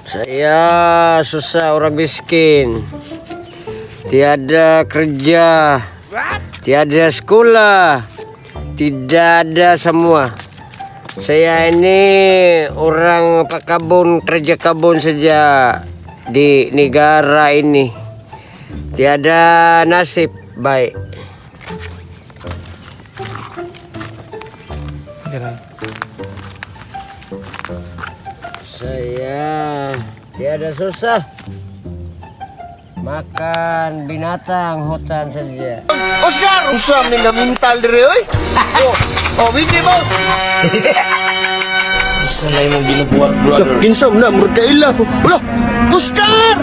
Saya susah, orang miskin. Tiada kerja. Tiada sekolah. Tidak ada semua. Saya ini orang pak kabun, kerja kabun saja di negara ini. Tiada nasib baik. Saya tiada susah. Makan binatang hutan saja. Oscar! Usam ning gamintal dire oy. Oh, oh wiki mo. Isa na imong ginubuhat, brother. Kinsam na murag kaila. Wala. Oscar!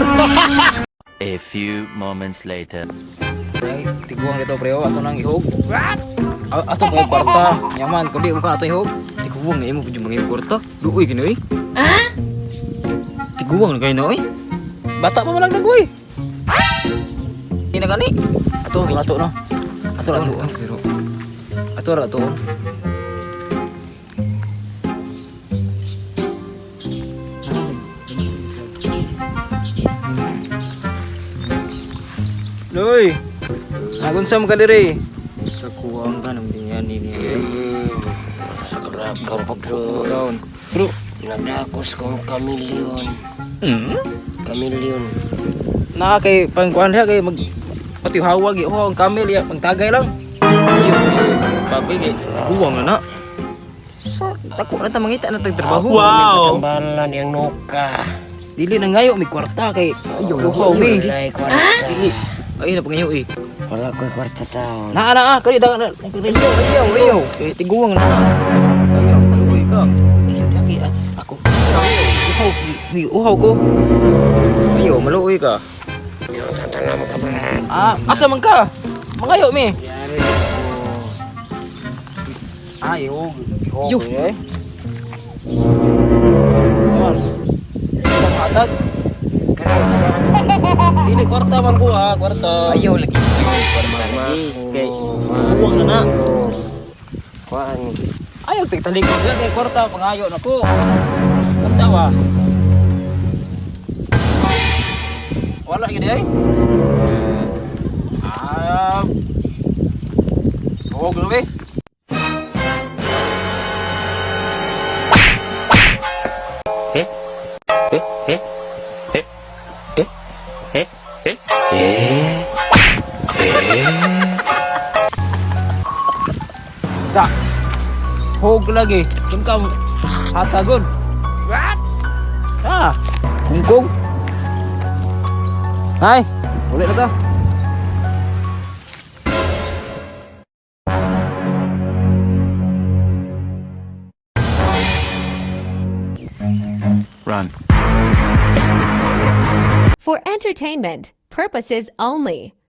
A few moments later. Ay, tiguang dito preo ato nang ihog. What? Ato pa yung kwarta. Yaman, kundi mo ka ato ihog. Tiguang na imo pud yung mga kwarta. Luoy kini oy. Ha? Tiguang na kayo na oy. Bata pa man lang nagway. Ina gani. Ato ato no. Ato ra ato. Pero Ato ra ato. Loy. Nagunsa mo ka diri? kakuwang ka nang dingan ni niya. Sakrap bro. Kaon. Bro, Nagdakos kong kamilyon. Kamilyon. Na kay pangkuan siya kay mag pati hawag oh ang camel ya pangtagay lang. Bagay kay tiguang na na. Sa dako na ta mangita na tag trabaho. Wow! Katambalan yang nuka. Dili na ngayo may kwarta kay Ayaw, luhaw mi. Walay kwarta. Dili. Ay na pangayo eh. Wala ko'y kwarta taon. Naa na ah kani da ayaw ayaw ayaw kay tiguang na na. Ayaw, luoy ka. Ayaw di kay ako. Uhaw ni uhaw ko. Ayaw, maluoy ka. Ah, asa man ka? Mangayo mi. Ah, ihog. Ihog. Yo. Eh. Ayan. Hatag. Dili kwarta man ko ah, kwarta. Ayaw lagi. Kwarta lagi. Kay tiguang na na. Kuan. Ayaw tigtalikod ka kay kwarta pangayo na ko. Kwarta ba? Wala gid ay. Ah. Oh, grabe. Eh? Eh? Eh? Eh? Eh? Eh? Eh? Eh? Ta. Hog lagi. Kim ka hatagon. What? Ah, kungkong. Nay, ulit na ta. Run. For entertainment purposes only.